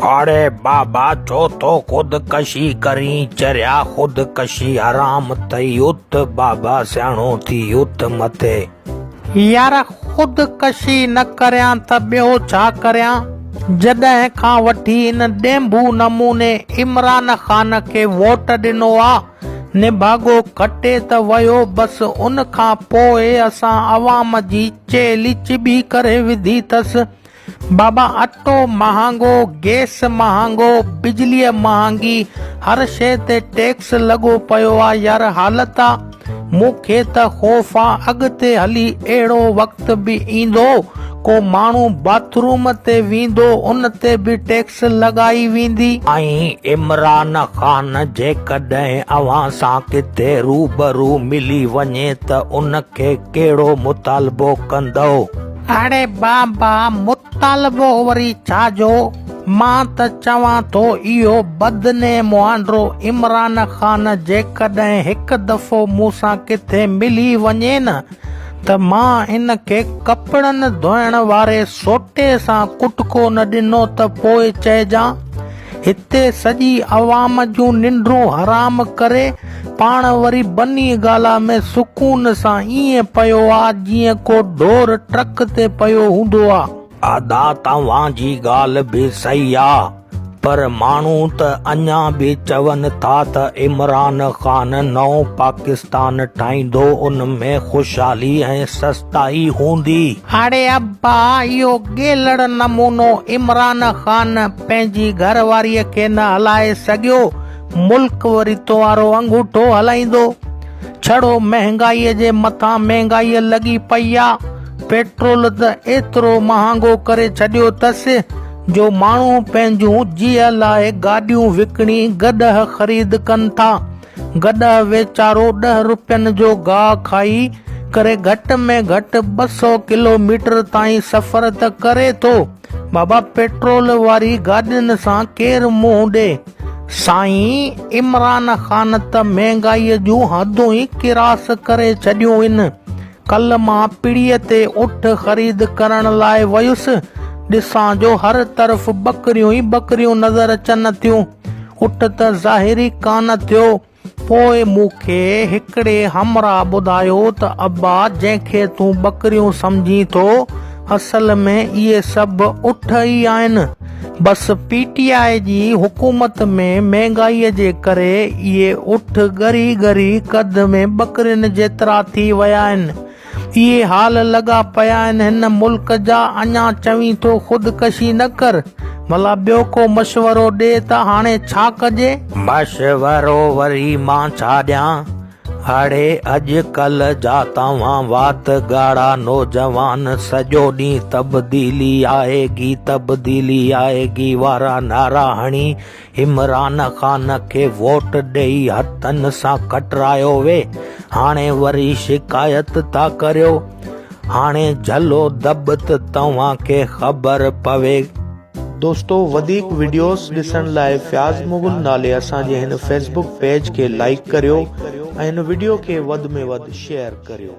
اڙي بابا ڇو ٿو خودڪشي ڪرين چريا خودڪشي حرام ٿئي اٿ بابا سياڻو ٿي اٿ مٿي. يار خودڪشي نه ڪريان ته ٻيو ڇا ڪريان جڏهن کان وٺي ان ڏينڀو نموني عمران خان کي ووٽ ڏنو آ نڀاڳو کٽي ته ويو بس ان کان پوء اسان عوام جي چيلي چٻي ڪري وڌي ٿس بابا اٽو مهانگو، گيس مهانگو، بجليء مهانگي، هر شيء تي ٽيڪس لڳو پيو آ يار حالت آ. مون کي ته خوف آ اڳتي هلي اهڙو وقت به ايندو ڪو ماڻهو باٿ روم تي ويندو ان تي به ٽيڪس لڳائي ويندي. ۽ عمران خان جيڪڏهن اوهان سان ڪٿي روبرو ملي وڃي ته ان کي ڪهڙو مطالبو ڪندؤ؟ اڙي بابا مطالبو وري ڇا جو؟ مان ته چوان ٿو اهو بدني مهانڊو عمران خان جيڪڏهن هڪ دفعو مون سان ڪٿي ملي وڃي نه ته مان ان کي ڪپڙن ڌوئڻ واري سوٽي سان ڪٽڪو نه ڏنو ته پوء چئجان. هتي سڄي عوام جون ننڊون حرام ڪري پاڻ وري بني گالا ۾ سڪون سان ائين پيو آ جيئن ڪو ڍور ٽرڪ تي پيو هوندو آ. ادا توهان جي ڳالهه به صحيح آ پر ماڻهو ته اڃا به چون ٿا ته عمران خان نئون پاڪستان ٺاهيندو ان ۾ خوشحالي ۽ سستائي هوندي. اڙي ابا اهو ڳيلڙ نمونو عمران خان پنهنجي گهر واريء کي نه هلائي سگهيو، ملڪ وري تو وارو انگوٺو هلائيندو. ڇڙو مهنگائيء جي مٿان مهنگائيء لڳي پئي آ. پيٽرول ته ايترو مهانگو ڪري ڇڏيو اٿس جو ماڻهو پنهنجون جيء لاء گاڏيون وڪڻي گڏهه خريد ڪن ٿا. گڏهه ويچارو ڏهه روپين جو گاهه کائي ڪري گهٽ ۾ گهٽ 200 ڪلو ميٽر تائين سفر ته ڪري ٿو. بابا پيٽرول واري گاڏين سان ڪير منهن ڏي. سائين عمران خان ته مهنگائي جون حدون ئي ڪراس ڪري ڇڏيون هن. ڪلهه مان پڙيء تي اٺ خريد ڪرڻ لاء ويس، ڏسان جو هر طرف ٻڪريون ئي ٻڪريون نظر اچن ٿيون. اٺ ته ظاهر ئي ڪانه ٿيو. پوء مون کي هڪڙي همراهه ٻڌايو ته ابا جنهن کي تون ٻڪريون سمجهين ٿو، اصل ۾ اهي سڀ اٺ ئي آهن. بس پي ٽي آء جي حڪومت ۾ مهنگائيء جي ڪري اهي اٺ ڳري ڳري قد ۾ ٻڪرين جيترا ٿي ويا آهن. اهي حال لڳا پيا آهن هن ملڪ جا اڃا چوين ٿو خودڪشي نه ڪر ڀلا ٻيو ڪو مشورو ڏي ته هاڻي ڇا ڪجي؟ مشورو وري مان ڇا ڏيان؟ اڙي اڄ ڪلهه جا توهان وات ڳاڙها نوجوان سڄو ڏينهن تبديلي آئيگي تبديلي آئيگي وارا نعرا هڻي عمران خان کي ووٽ ڏئي هٿن سان کٽرايو وي هاڻي وري شڪايت ٿا ڪريو هاڻي جهلو دٻ ته توهان کي خبر پوي. دوستو وڌيڪ وڊيوز ڏسڻ لاء فياض مغل نالي اسان جي هن فيسبوڪ پيج کي لائيڪ ڪريو ۽ هن وڊيو کي وڌ ۾ وڌ شيئر ڪريو.